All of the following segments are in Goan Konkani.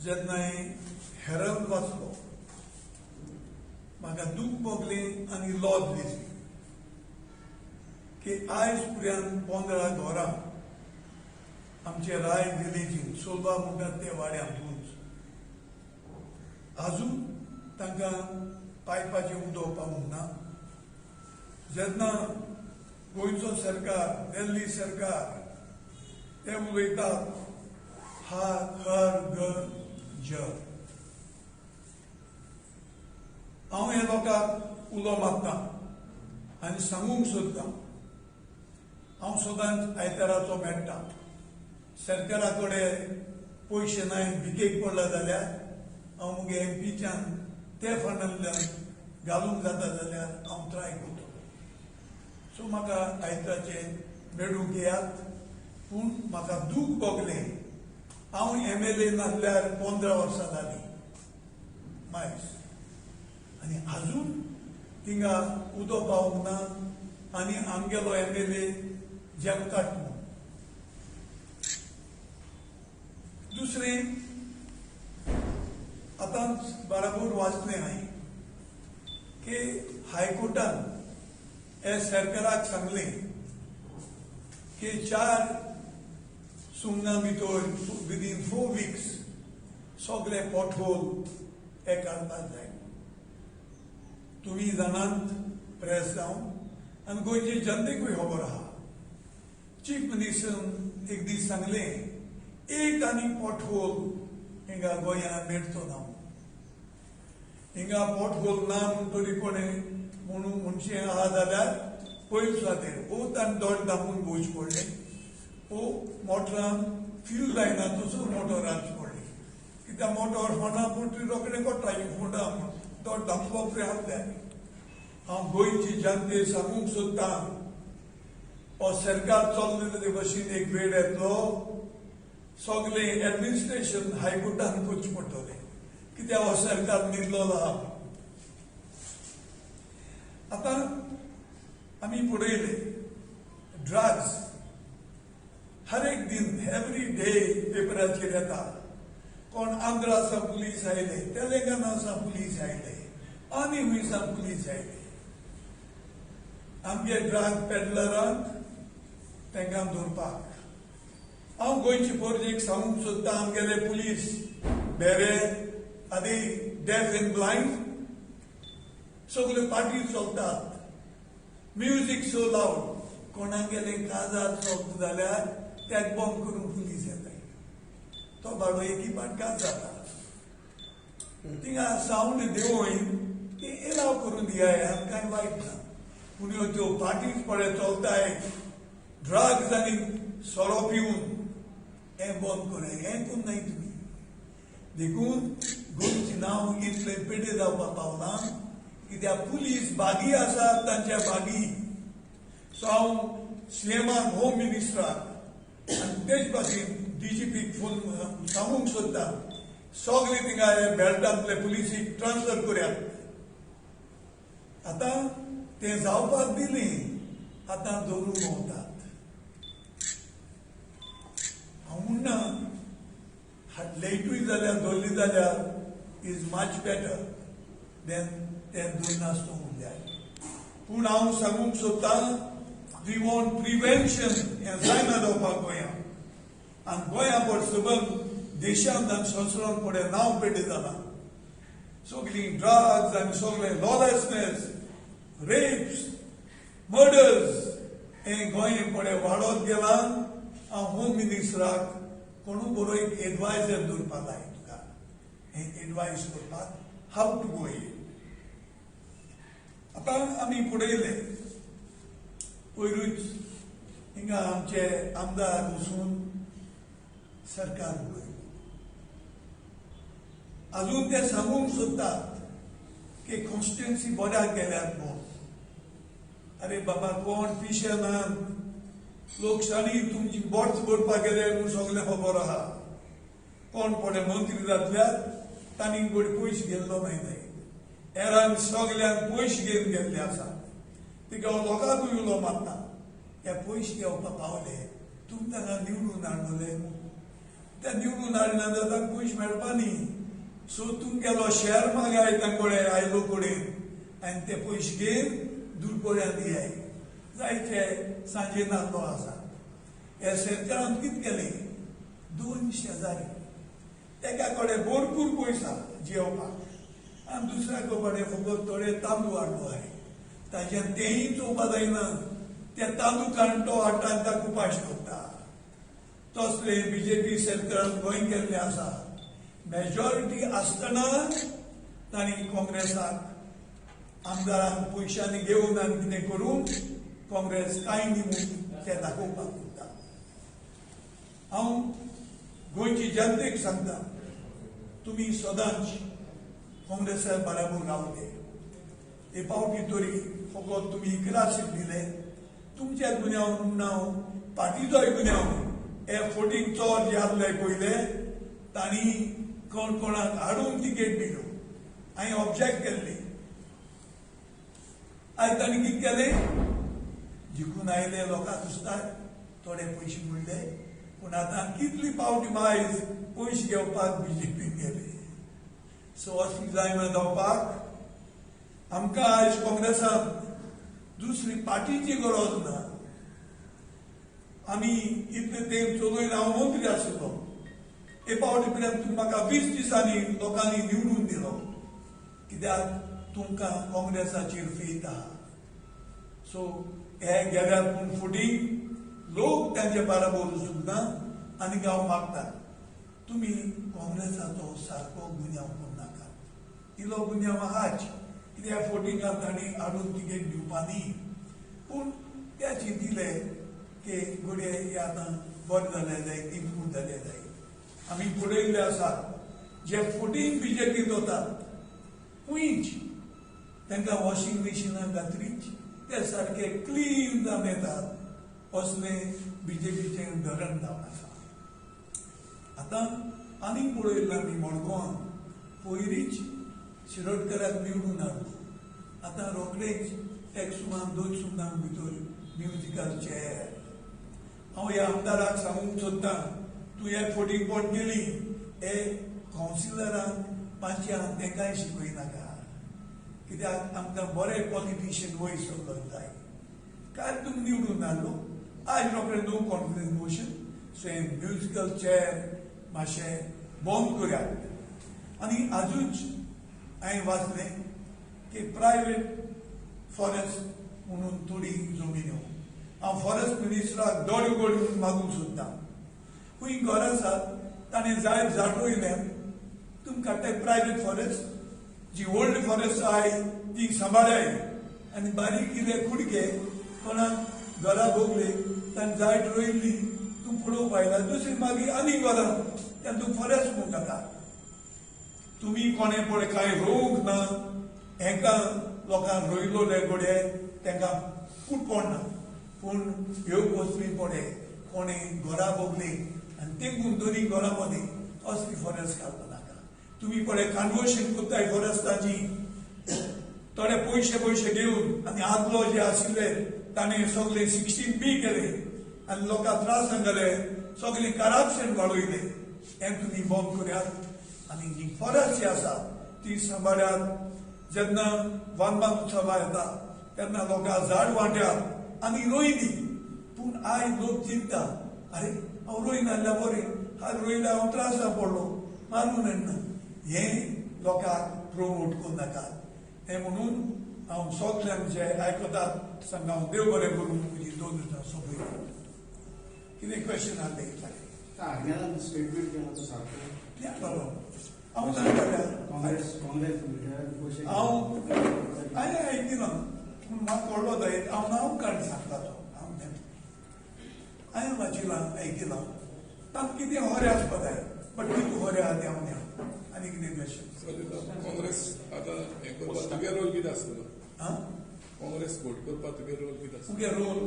जेन्ना हेरल्ड वाचलो म्हाका दूख भोगलें आनी लॉज दिसली की आयज पर्यंत 15 घरां आमचे राय विलेजीन सोलवा म्हणटात ते वाड्यांतूच आजून तांकां पायपाचें उदक पावूंक ना. जेन्ना गोंयचो सरकार, दिल्ली सरकार ते उलयतात हा हर घर जल, हांव हे लोकांक उलो मारता आनी सांगूंक सोदतां. हांव सदांच आयताराचो मेळटा. सरकारा कडेन पयशे नाय, भिकेक पडला जाल्यार हांव मुगे एमपीच्यान ते फंडांतल्यान घालूंक जाता जाल्यार हांव ट्राय करतलो. सो म्हाका आयताराचें मेळूंक येयात. पूण म्हाका दूख भोगलें, हांव एमएलए नासल्यार 15 वर्सां जालीं मायज आनी आजून थिंगा उदक पावूंक ना आनी आमगेलो एमएलए जेवतात म्हूण. दुसरें आतां बराबर वाचलें हांवें की हायकोर्टान हे सरकाराक सांगलें की 4 सुमनां भितर विदीन 4 वीक्स सगळे पोटहोल हे काडपाक जाय. तुमी जाणात प्रेस जावन आनी गोंयचे जनतेकूय खबर आहा. चीफ मिनिस्टरान एक दीस सांगलें एक आनी पोटहोल हिंगा गोंयांत मेळचो ना, हिंगा पोटहोल ना म्हूण तरी कोणें म्हणून म्हणचें आहा जाल्यार पयलीं सुवातेर ओ ताणें दोड दामून भोवचें पडलें, ओ मोटरान फ्यूल लायना तसो मोटर रांदचें पडलें, कित्याक मोटर फोंडा पूण रोखडें कोट्टा फोंडा म्हूण दोड दामलो आसले. हांव गोंयची जनते सांगूंक सोदतां, हो सरकार चल्ले ते भशेन एक वेळ येतलो सगळें एडमिनिस्ट्रेशन हायकोर्टान करचें पडटलें, कित्याक हो सरकार न्हिदलेलो आहा. आतां आमी पळयलें ड्रग्स हर एक दिन एवरी डे पेपराचेर येता. कोण आंध्रा सावन पुलीस आयले, तेलंगणा सावन पुलीस आयले, आनी खंय सावन पुलीस आयले. आमगे ड्रग पेडलरांक तांकां दवरपाक हांव गोंयचे पोरजेक सांगूंक सोदतां, आमगेले पुलीस बेरे आदी डेफ एंड ब्लायंड, सगळे पार्टी चलतात, म्युजीक सो लावड, कोणागेले काजार चलता जाल्यार त्याक बंद करून पुलीस येताय, तो बाडो एकी पाट काज जाता. थिंगा सावंड देंवय ती एलाव करून दियाय, कांय वायट ना. पूण ह्यो त्यो पार्टीज पळय चलताय ड्रग्स आनी सोरो पिवन हें बंद करूं, हें करूं नाय तुमी. देखून गोंयचें नांव इतलें पेडे जावपाक पावलां कित्याक पुलीस बागी आसात तांच्या बागी. सो हांव सीएमाक, होम मिनिस्टराक आनी तेच भाशेन डीजीपीक फोन सांगूंक सोदता, सगळे थिंगा हे बेल्टांतले पुलिसीक ट्रान्सफर करयात. आतां तें जावपाक दिलें, आतां दवरूंक भोंवतात. हांव म्हणना लेटूय जाल्यार दवरली जाल्यार is much better than तें दवरनासतना उरल्यार. पूण हांव सांगूंक सोदतां, we want prevention हें जायना जावपाक गोंयांत. आनी गोंया पड सबंद देशांत आनी संवसारांत पडे नांव पेडे जालां. सगळीं ड्रग्स आनी सगळें लॉलेसनेस, रेप्स, मर्डर्स हें गोंय पडे वाडत गेलां. हांव होम मिनिस्टराक कोणू बरो एक एडवायजर दवरपाक जाय तुका, हें एडवायज करपाक how to go in. आतां आमी पळयलें पयरूच हिंगा आमचे आमदार वचून सरकार उलयलें. अजून ते सांगूंक सोदतात की कॉन्स्टिट्युएन्सी बऱ्याक गेल्यात म्हूण. अरे बाबा, कोण पिशे ना, लोकशाही तुमची बोट भरपाक गेले म्हूण सगळें खबर आहा. कोण पडे मंत्री जातल्यार तांणी गोड पयशे घेतलो न्हय न्हय, हेरांक सगल्यांक पयशे घेवन गेल्ले आसा. तिका लोकांकूय उलो मारता, हे पयशे घेवपाक पावले, तुमी तांकां निवडून हाडलेले. ते निवडून हाडना जाता पयशे मेळपा न्ही. सो तुमगेलो शेअर मागाय तांकडे आयलो कडेन आनी ते पयशे घेवन दुरकोड्यान दियाय जायचे सांजे नाल्लो आसा. हे सरकारान कितें केलें, 2 शेजारी तेका कडेन भरपूर पयसा जेवपाक आनी दुसऱ्या कडेन फकत थोडे तांदूळ हाडलो आहे. ताज्यान तेंय चोवपा जायना, ते तांदूळ काडून तो हाडटा आनी ताका उपाश दवरता. तसले बीजेपी सरकारान गोंय केल्लें आसा. मेजॉरिटी आसतना तांणी काँग्रेसाक आमदारांक पयशांनी घेवन आनी कितें करून काँग्रेस कांय न्ही म्हूण ते दाखोवपाक सोदता. हांव गोंयची जनतेक सांगता, तुमी सदांच काँग्रेसा बराबर रावले. हे पावटी तरी फकत तुमी 11 सीट दिले, तुमच्या गुन्यांव म्हणून हांव पार्टीचोय गुन्यांव. हे फोटींग चोर जे आसले पयले तांणी कोण कोणाक हाडून तिकेट दिलो, हांवें ऑब्जेक्ट केल्ली. आयज तांणी कितें केलें, जिखून आयले लोकांक दिसतात थोडे पयशे मेळ्ळे, पूण आतां कितली पावटी आयज पयशे घेवपाक बीजेपीन गेले. सो असली जायना जावपाक आमकां आयज काँग्रेसान दुसरी पार्टीची गरज ना. आमी इतले तेंप चलोवन हांव मंत्री आशिल्लो. हे पावटी पर्यंत तुमी म्हाका 20 दिसांनी लोकांनी निवडून दिलो, कित्याक तुमकां काँग्रेसाचेर फेत आहा. सो हे गेल्यार पूण फुडें लोक तांचे बराबर वचूंक ना आनी हांव मागता तुमी काँग्रेसाचो सारको गुन्यांव करूं नाकात. इलो गुन्यांव आहाच, कित्याक फोटिंगान तांणी हाडून तिकेट दिवपा न्ही, पूण ते चिंतिले की घडये हे आतां बरें जालें जाय, इम्प्रूव जालें जाय. आमी पळयल्ले आसात जे फोटींग बीजेपींत वतात खंयच तांकां वॉशिंग मशिनां घातलीच ते सारके क्लीन जावन येतात. असलें बीजेपीचें धरण जावन आसा. आतां आनीक पळयल्लें आमी मडगांवान पयलींच शिरोडकराक निवडून हाडलो, आतां रोखडेच एक सुमार 2 सुमनां भितर म्युजिकल चेअर. हांव ह्या आमदाराक सांगूंक सोदतां, तूं हे फोटींगपण केली, हे कावन्सिलरांक पांचश्यांक तांकांय शिकयनाका, कित्याक आमकां बरे पॉलिटिशियन वयर सरलो जाय. काल तुमी निवडून हाडलो, आयज रोखडे नो कॉन्फिडन्स मोशन. सो हें म्युजिकल चेअर मातशें बंद करात. आनी आजूच हांवें वाचलें की प्रायवेट फॉरेस्ट म्हणून थोडी जमिन्यो. हांव फॉरेस्ट मिनिस्टराक दोळे उगड म्हणून मागूंक सोदतां, खंय घर आसात ताणें जायत झाड रोयलें, तुमकां ते प्रायवेट फॉरेस्ट जी ओल्ड फॉरेस्ट आहाय ती सांबाळाय आनी बारीक इल्ले कुडके कोणाक घरा भोगले ताणें जायत रोयल्ली तूं पळोवपाक आयला, दुसरी मागीर आनी घरां तेन्ना तूं फॉरेस्ट म्हूण जाता. तुमी कोणें पळय कांय रोवंक ना, हेंकां लोकांक रोयलोले घडये तांकां फूट पडना, पूण ह्यो वस्तू पळय कोणें घरा भोगली आनी तेंकून दोनी घरां मदीं असली फॉरेस्ट घालपा नाका. तुमी पळय कन्वर्शन करताय फॉरेस्टाची, थोडे पयशे पयशे घेवन आनी आदलो जे आशिल्ले ताणें सगळे 16B केले आनी लोकांक त्रास जाले, सगळें करप्शन वाडयलें. हें तुमी बंद करात आनी जी फॉरेस्ट जी आसा ती सांबाळ्यात. जेन्ना वनमहोत्सवा येता तेन्ना लोकांक झाड वांट्यात आनी रोयली, पूण आयज लोक चिंता, अरे हांव रोयनासल्यार बरें, हांव रोयल्यार हांव त्रासां पडलो, मारून हाडना. हें लोकांक प्रोमोट करूं नाकात. हें म्हणून हांव सगल्यांक जे आयकतात सांगा, हांव देव बरें करूं म्हजी 2 दिसां सोंपयता. कितें क्वेश्चन आसलें विचार. आर्ग्यान स्टेटमेंट केला तो सारको बरोबर हांव सांगता काँग्रेस हांव हांवें आयकिना, पूण म्हाका कळ्ळो जायत हांव नांव काडून सांगता तो. हांव हांवें वाचिलां आयकिलां, तांकां कितें खरें आसपा जाय, बट कितें खरें आहा तें हांव न्ही. आनी कितें क्वेश्चन? काँग्रेस आतां हें करपाक तुगे रोल कितें आसतलो? आं, काँग्रेस वोट करपाक तुगे रोल कितें आसतलो? तुगे रोल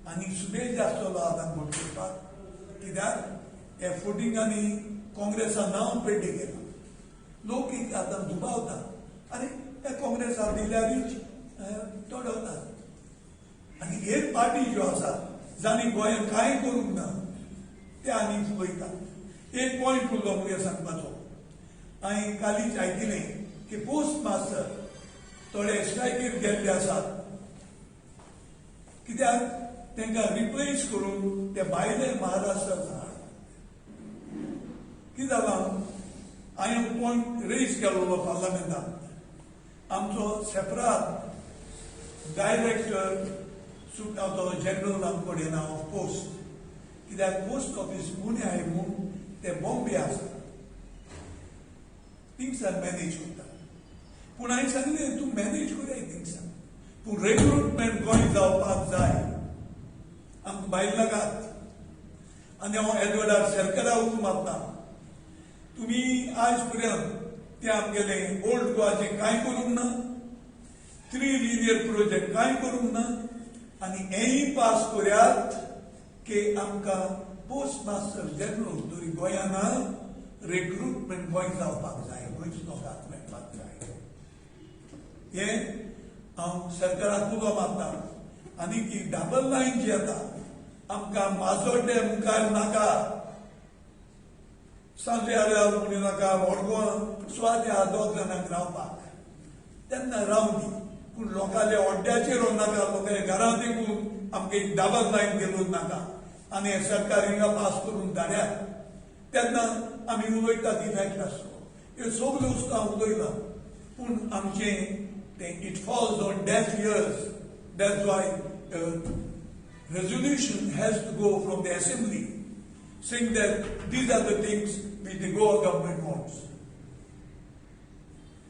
आनी सुबेज आसतलो आतां वोट करपाक, कित्याक हे फोटिंगांनी काँग्रेसा नांव पेड्डे केलां. लोक एक आतां दुबावता, आनी हे काँग्रेसाक दिल्यारूच थोडे वतात. आनी हेर पार्टी ज्यो आसात जांणी गोंयांत कांय करूंक ना ते आनी वयतात. एक पॉयंट उरलो मुगे सांगपाचो. हांवें कालीच आयकिलें की पोस्ट मास्टर थोडे स्ट्रायकीर गेल्ले आसात, कित्याक तांकां रिप्लेस करून ते भायले महाराष्ट्रात हाड. कितें जालां, हांवें पॉयंट रेज केल्लो पार्लमेंटात, आमचो सेपरात डायरेक्टर सुद्दां तो जनरल आमकां येना ऑफ पोस्ट, कित्याक पोस्ट ऑफीस पुणे आहाय म्हूण ते बॉम्बे आसा, थिंगसान मॅनेज करता. पूण हांवें सांगलें तूं मॅनेज करया थिंगसान, पूण रिक्रुटमेंट गोंय जावपाक जाय, आमकां भायर नाकात. आनी हांव एडवर्डाक सरकारा उलो मारता, तुमी आयज पर्यंत ते आमगेले ओल्ड गोवाचें कांय करूंक ना, 3 लिनियर प्रोजेक्ट कांय करूंक ना, आनी हेंय पास करयात की आमकां पोस्ट मास्टर जनरल तरी गोंयान रिक्रुटमेंट गोंय जावपाक जाय, गोंयच्या लोकांक मेळपाक जाय. हें हांव सरकाराक उलो मारता. आनी की डबल लायन जी येता आमकां माजोड्डे मुखार नाका, सांजे आल्यार म्हणू नाका, मडगांव स्वाती आहा दोग जाणांक रावपाक तेन्ना रावनी, पूण लोकांच्या अड्ड्याचेर नाका, लोकांच्या घरांत देखून आमकां एक डबल लायन घेवन नाका. आनी सरकार हिंगा पास करून धाड्यात तेन्ना आमी उलयता इफेक्ट आसतलो. ह्यो सगल्यो वस्तू हांव उलयना, पूण आमचें तें it falls on deaf ears. That's why resolution has to go from the assembly saying that these are the things which the Goa government wants.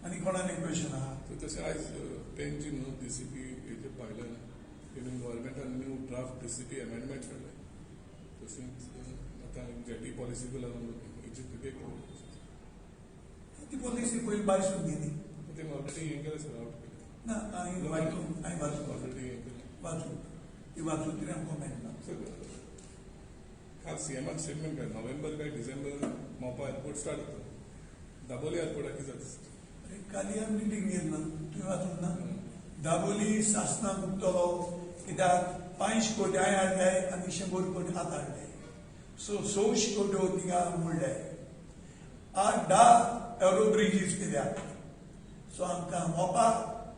आनी कोणाले क्वेश्चन आहा? तशें आयज पेनजी न्हू डीसीपी हेजे भायल्यान तेणी गव्हर्मेंटान न्यू ड्राफ्ट डीसीपी अमेंडमेंट काडले. तशेंच आतां जेटी पॉलिसीक लागून ती पॉलिसी पयलीं भायसून गेली, ते ऑलरेडी हें केलें सर, आवट केलें ना हांवें वाचून, हांवें वाचून ऑलरेडी हें केलें, वाचून ती वाचून तरी आमकां मेळटा. काल सीएमान स्टेटमेंट काय नोव्हेंबर काय डिसेंबर मोपा एअरपोर्ट स्टार्ट जाता, दाबोली एअरपोर्टाक कितें जाता? अरे काली आमी मिटींग घेतली ना, तुवें वाचूंक ना? दाबोली सासणाक उरतलो, कित्याक 5 कोटी हांवें हाडले आनी 100 कोटी आतां हाडले, सो 600 कोटी थिंगा मोडले, 8-10 एरो ब्रिजीस कित्याक. सो आमकां मोपा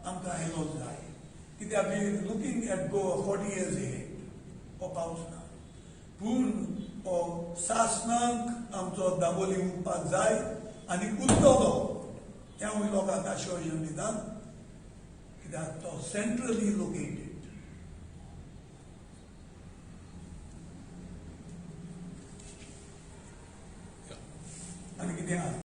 आमकां हेलो जाय, कित्याक we looking at Goa 40 years ahead. हो पावस ना, पूण हो सासणाक आमचो दाबोली उरपाक जाय आनी उरतलो, तें हांव लोकांक आश्वासन दिता, कित्याक तो सेंट्रली लोकेटेड. आनी कितें आहा?